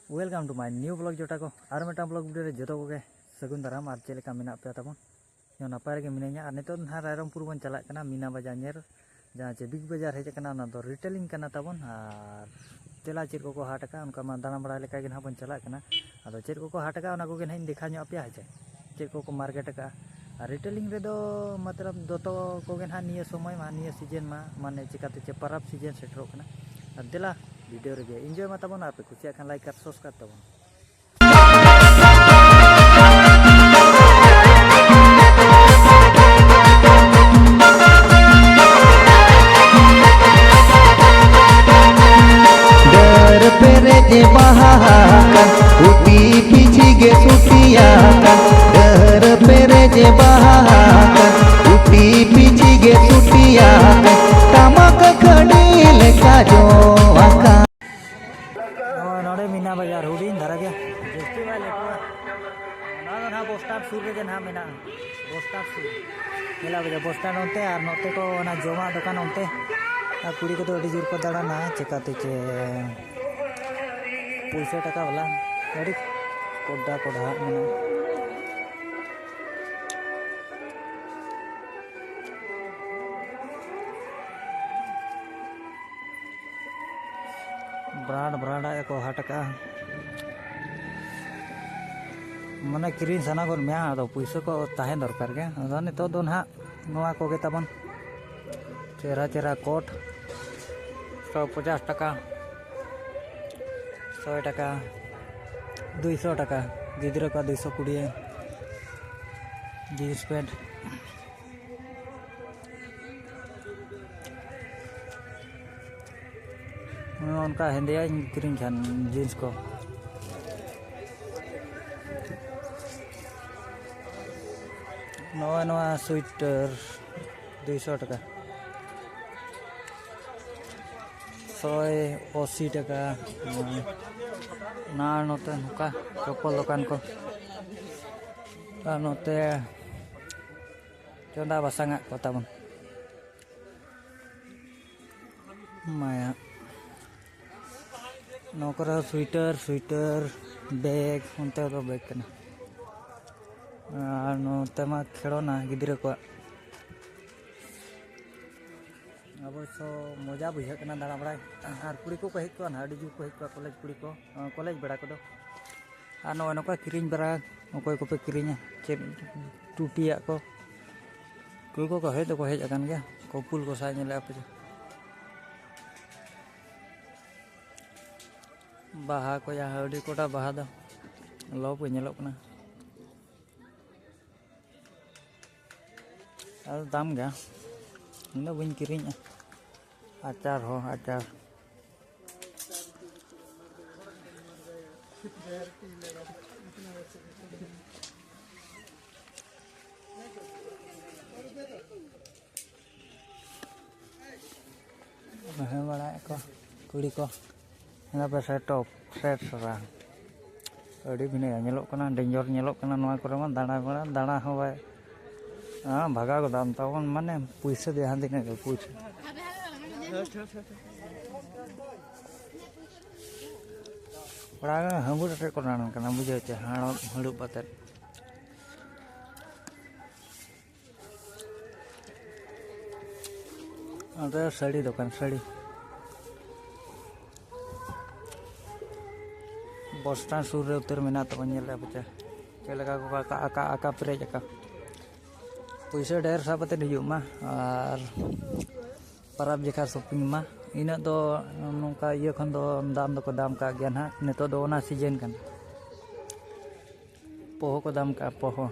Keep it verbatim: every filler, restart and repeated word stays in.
Welcome to my new vlog ᱡᱚᱴᱟ ᱠᱚ, ᱟᱨ ᱢᱤᱫᱴᱟᱝ vlog video ᱨᱮ ᱡᱚᱛᱚ ᱠᱚᱜᱮ ᱥᱟᱹᱜᱩᱱ ᱫᱟᱨᱟᱢ᱾ ᱟᱨ ᱪᱮᱫ ᱞᱮᱠᱟ ᱢᱮᱱᱟᱜ ᱯᱮᱭᱟ ᱛᱟᱵᱚᱱ? ᱤᱧ ᱦᱚᱸ ᱱᱟᱯᱟᱭ ᱨᱮᱜᱮ ᱢᱤᱱᱟᱹᱧᱟ᱾ ᱟᱨ ᱱᱤᱛᱚᱜ ᱫᱚ ᱱᱟᱦᱟᱜ ᱨᱟᱭᱨᱚᱝᱯᱩᱨ ᱵᱚᱱ ᱪᱟᱞᱟᱜ ᱠᱟᱱᱟ ᱢᱤᱱᱟ ᱵᱟᱡᱟᱨ ᱧᱮᱞ, ᱡᱟᱦᱟᱸ ᱪᱮ ᱵᱤᱜᱽ ᱵᱟᱡᱟᱨ ᱦᱮᱡ ᱟᱠᱟᱱᱟ, ᱚᱱᱟ ᱫᱚ retailing ᱠᱟᱱᱟ ᱛᱟᱵᱚᱱ᱾ ᱟᱨ ᱛᱮᱞᱟ ᱪᱮᱫ ᱠᱚᱠᱚ ᱦᱟᱴ ᱟᱠᱟᱫᱼᱟ, ᱚᱱᱠᱟ ᱢᱟ ᱫᱟᱬᱟ ᱵᱟᱲᱟᱭ ᱞᱮᱠᱟ ᱜᱮ ᱱᱟᱦᱟᱜ ᱵᱚᱱ ᱪᱟᱞᱟᱜ ᱠᱟᱱᱟ᱾ ᱟᱫᱚ ᱪᱮᱫ ᱠᱚᱠᱚ ᱦᱟᱴ ᱟᱠᱟᱫᱼᱟ, ᱚᱱᱟ ᱠᱚᱜᱮ ᱱᱟᱦᱟᱜ ᱤᱧ ᱫᱮᱠᱷᱟᱣ ᱧᱚᱜ ᱟᱯᱮᱭᱟ, ᱦᱮᱸ ᱪᱮ? ᱪᱮᱫ ᱠᱚᱠᱚ market ᱟᱠᱟᱫᱼᱟ᱾ ᱟᱨ retailing ᱨᱮᱫᱚ ᱢᱚᱛᱞᱚᱵ ᱫᱚᱛᱚ ᱠᱚᱜᱮ ᱱᱟᱦᱟᱜ ᱱᱤᱭᱟᱹ ᱥᱚᱢᱚᱭ ᱢᱟ, ᱱᱤᱭᱟᱹ season ᱢᱟ, ᱢᱟᱱᱮ ᱪᱤᱠᱟᱹᱛᱮ ᱪᱮ ᱯᱟᱨᱟᱵᱽ season ᱥᱮᱴᱮᱨᱚᱜ ᱠᱟᱱᱟ᱾ ᱟᱨ ᱫᱮᱞᱟ video ᱨᱮᱜᱮ enjoy ᱢᱟ ᱛᱟᱵᱚᱱ, ᱟᱨ ᱯᱮ ᱠᱩᱥᱤᱭᱟᱜ ᱠᱷᱟᱱ like ᱟᱨ subscribe ᱛᱟᱵᱚᱱ᱾ ᱰᱟᱹᱨ ᱯᱮᱨᱮᱡ ᱵᱟᱦᱟ ᱟᱠᱟᱱ, ᱩᱴᱤ ᱯᱤᱪᱷᱤ ᱜᱮ ᱥᱩᱴᱤ ᱟᱠᱟᱱ᱾ ᱰᱟᱹᱨ ᱯᱮᱨᱮᱡ ᱵᱟᱦᱟ ᱟᱠᱟᱱ, ᱩᱴᱤ ᱯᱤᱪᱷᱤ ᱜᱮ ᱥᱩᱴᱤ ᱟᱠᱟᱱ᱾ ᱴᱟᱢᱟᱠ ᱠᱷᱟᱹᱰᱤ ᱞᱮᱠᱟ ᱡᱚ ᱟᱠᱟᱱ᱾ ᱱᱚᱜᱼᱚᱭ ᱱᱚᱰᱮ ᱢᱤᱱᱟ ᱵᱟᱡᱟᱨ ᱦᱩᱰᱤᱧ ᱫᱷᱟᱨᱟ ᱜᱮ, ᱡᱟᱹᱥᱛᱤ ᱵᱟᱭ ᱞᱟᱹᱴᱩᱣᱟ᱾ ᱱᱚᱣᱟ ᱫᱚ ᱱᱟᱦᱟᱜ bus stand ᱥᱩᱨ ᱨᱮᱜᱮ ᱱᱟᱦᱟᱜ ᱢᱮᱱᱟᱜᱼᱟ, bus stand ᱥᱩᱨ᱾ ᱧᱮᱞᱟ ᱵᱚᱞᱮ bus stand ᱚᱱᱛᱮ, ᱟᱨ ᱱᱚᱛᱮ ᱠᱚ ᱚᱱᱟ ᱡᱚᱢᱟᱜ ᱫᱚᱠᱟᱱ ᱚᱱᱛᱮ, ᱟᱨ ᱠᱩᱲᱤ ᱠᱚᱫᱚ ᱟᱹᱰᱤ ᱡᱳᱨ ᱠᱚ ᱫᱟᱬᱟᱱᱟ, ᱪᱮᱠᱟᱛᱮ ᱪᱮ ᱯᱩᱭᱥᱟᱹ ᱴᱟᱠᱟ ᱵᱟᱞᱟ ᱟᱹᱰᱤ ᱠᱚᱰᱟ ᱠᱚᱰᱟ ᱢᱮᱱᱟᱜᱼᱟ᱾ ᱵᱨᱟᱱᱰ ᱵᱨᱟᱱᱰ ᱟᱜ ᱠᱚ ᱦᱟᱴ ᱟᱠᱟᱜᱼᱟ᱾ ᱢᱟᱱᱮ ᱠᱤᱨᱤᱧ ᱥᱟᱱᱟ ᱜᱚᱫ ᱢᱮᱭᱟ, ᱟᱫᱚ ᱯᱩᱭᱥᱟᱹ ᱠᱚ ᱛᱟᱦᱮᱸ ᱫᱚᱨᱠᱟᱨ ᱜᱮ᱾ ᱟᱫᱚ ᱱᱤᱛᱚᱜ ᱫᱚ ᱱᱟᱦᱟᱜ ᱱᱚᱣᱟ ᱠᱚᱜᱮ ᱛᱟᱵᱚᱱ ᱪᱮᱦᱨᱟ ᱪᱮᱦᱨᱟ ᱠᱳᱴ, ᱥᱚ ᱯᱚᱪᱟᱥ ᱴᱟᱠᱟ, ᱥᱚᱭ ᱴᱟᱠᱟ, ᱫᱩᱭᱥᱚ ᱴᱟᱠᱟ, ᱜᱤᱫᱽᱨᱟᱹ ᱠᱚᱣᱟᱜ ᱫᱩᱭᱥᱚ ᱠᱩᱲᱤ, ᱡᱤᱱᱥ ᱯᱮᱱᱴ᱾ ᱱᱚᱜᱼᱚ ᱱᱚᱝᱠᱟ ᱦᱮᱸᱫᱮᱭᱟᱜ ᱤᱧ ᱠᱤᱨᱤᱧ ᱠᱷᱟᱱ ᱡᱤᱱᱥ ᱠᱚ᱾ ᱱᱚᱜᱼᱚᱭ ᱱᱚᱣᱟ ᱥᱩᱭᱮᱴᱟᱨ ᱫᱩᱭᱥᱚ ᱴᱟᱠᱟ᱾ ᱥᱚᱭ ᱟᱥᱤ ᱴᱟᱠᱟ᱾ ᱚᱱᱟ ᱱᱚᱛᱮ ᱱᱚᱝᱠᱟ ᱪᱚᱯᱯᱚᱞ ᱫᱚᱠᱟᱱ ᱠᱚ᱾ ᱟᱨ ᱱᱚᱛᱮ ᱪᱚᱸᱫᱟ ᱵᱟᱥᱟᱝᱟᱜ ᱠᱚ ᱛᱟᱵᱚᱱ᱾ ᱢᱟᱭᱟ᱾ ᱱᱚᱣᱟ ᱠᱚᱨᱮ ᱦᱚᱸ ᱥᱩᱭᱴᱟᱨ ᱥᱩᱭᱴᱟᱨ, ᱵᱮᱜᱽ, ᱚᱱᱛᱮ ᱫᱚ ᱵᱮᱜᱽ ᱠᱟᱱᱟ᱾ ᱟᱨ ᱱᱚᱛᱮ ᱢᱟ ᱠᱷᱮᱞᱳᱱᱟ ᱜᱤᱫᱽᱨᱟᱹ ᱠᱚᱣᱟᱜ᱾ ᱚᱵᱚᱥᱥᱚ ᱢᱚᱡᱟ ᱵᱩᱡᱷᱟᱹᱜ ᱠᱟᱱᱟ ᱫᱟᱬᱟ ᱵᱟᱲᱟᱭ᱾ ᱟᱨ ᱠᱩᱲᱤ ᱠᱚᱠᱚ ᱦᱮᱡ ᱠᱚᱜᱼᱟ ᱱᱟᱦᱟᱜ, ᱟᱹᱰᱤ ᱡᱳᱨ ᱠᱚ ᱦᱮᱡ ᱠᱚᱜᱼᱟ ᱠᱚᱞᱮᱡᱽ ᱠᱩᱲᱤ ᱠᱚ, ᱠᱚᱞᱮᱡᱽ ᱵᱮᱲᱟ ᱠᱚᱫᱚ᱾ ᱟᱨ ᱱᱚᱜᱼᱚᱭ ᱱᱚᱝᱠᱟ ᱠᱤᱨᱤᱧ ᱵᱟᱲᱟ, ᱚᱠᱚᱭ ᱠᱚᱯᱮ ᱠᱤᱨᱤᱧᱟ ᱪᱮᱫ ᱴᱩᱯᱤᱭᱟᱜ ᱠᱚ? ᱠᱩᱲᱤ ᱠᱚᱠᱚ ᱦᱮᱡ ᱫᱚᱠᱚ ᱦᱮᱡ ᱟᱠᱟᱱ ᱜᱮᱭᱟ, ᱠᱚᱯᱩᱞ ᱠᱚ ᱥᱟᱶ ᱧᱮᱞᱮᱫᱼᱟ ᱯᱮ ᱪᱮ? ᱵᱟᱦᱟ ᱠᱚ ᱡᱟᱦᱟᱸ ᱟᱹᱰᱤ ᱠᱚᱴᱟ ᱵᱟᱦᱟ ᱫᱚ ᱞᱚᱵ ᱜᱮ ᱧᱮᱞᱚᱜ ᱠᱟᱱᱟ᱾ ᱟᱫᱚ ᱫᱟᱢ ᱜᱮᱭᱟ, ᱤᱧ ᱫᱚ ᱵᱟᱹᱧ ᱠᱤᱨᱤᱧᱟ᱾ ᱟᱪᱟᱨ ᱦᱚᱸ ᱟᱪᱟᱨ᱾ ᱦᱮᱸ, ᱵᱟᱲᱟᱭᱮᱫ ᱠᱚ ᱠᱩᱲᱤ ᱠᱚ᱾ ᱦᱮᱸ, ᱯᱮ ᱥᱮᱴ ᱴᱚᱯ, ᱥᱮᱴ ᱥᱟᱨᱟ᱾ ᱟᱹᱰᱤ ᱵᱷᱤᱱᱟᱹ ᱧᱮᱞᱚᱜ ᱠᱟᱱᱟ, ᱰᱮᱧᱡᱚᱨ ᱧᱮᱞᱚᱜ ᱠᱟᱱᱟ ᱱᱚᱣᱟ ᱠᱚᱨᱮ ᱢᱟ᱾ ᱫᱟᱬᱟ ᱵᱟᱲᱟ, ᱫᱟᱬᱟ ᱦᱚᱸ ᱵᱟᱭ, ᱦᱮᱸ, ᱵᱷᱟᱜᱟᱣ ᱜᱚᱫᱟᱢ ᱛᱟᱵᱚᱱ, ᱢᱟᱱᱮ ᱯᱩᱭᱥᱟᱹ ᱫᱚ ᱡᱟᱦᱟᱸ ᱛᱤᱱᱟᱹᱜ ᱜᱮ ᱯᱩᱭᱥᱟᱹ᱾ ᱠᱚᱲᱟ ᱜᱮ ᱦᱟᱺᱵᱩᱲ ᱟᱛᱮᱫ ᱠᱚ ᱫᱟᱬᱟᱱ ᱠᱟᱱᱟ, ᱵᱩᱡᱷᱟᱹᱣ ᱪᱮ, ᱦᱟᱲᱚᱵ ᱦᱟᱹᱲᱩᱵ ᱟᱛᱮᱫ᱾ ᱚᱸᱰᱮ ᱥᱟᱹᱲᱤ ᱫᱚᱠᱟᱱ, ᱥᱟᱹᱲᱤ᱾ ᱵᱚᱥ ᱥᱴᱮᱱᱰ ᱥᱩᱨ ᱨᱮ ᱩᱛᱟᱹᱨ ᱢᱮᱱᱟᱜ ᱛᱟᱵᱚᱱ, ᱧᱮᱞ ᱞᱮᱜᱼᱟ ᱯᱮ ᱪᱮ ᱪᱮᱫ ᱞᱮᱠᱟ ᱠᱚ ᱟᱠᱟ, ᱟᱠᱟ, ᱟᱠᱟ ᱯᱮᱨᱮᱡ ᱟᱠᱟ᱾ ᱯᱩᱭᱥᱟᱹ ᱰᱷᱮᱨ ᱥᱟᱵ ᱠᱟᱛᱮᱫ ᱦᱤᱡᱩᱜ ᱢᱟ ᱟᱨ ᱯᱟᱨᱟᱵᱽ ᱡᱚᱠᱷᱟ ᱥᱚᱯᱤᱝ ᱢᱟ᱾ ᱤᱱᱟᱹᱜ ᱫᱚ ᱱᱚᱝᱠᱟ ᱤᱭᱟᱹ ᱠᱷᱚᱱ ᱫᱚ ᱫᱟᱢ ᱫᱚᱠᱚ ᱫᱟᱢ ᱠᱟᱜ ᱜᱮᱭᱟ ᱱᱟᱦᱟᱜ᱾ ᱱᱤᱛᱚᱜ ᱫᱚ ᱚᱱᱟ ᱥᱤᱡᱮᱱ ᱠᱟᱱᱟ, ᱯᱚᱦᱚ ᱠᱚ ᱫᱟᱢ ᱠᱟᱜᱼᱟ, ᱯᱚᱦᱚ᱾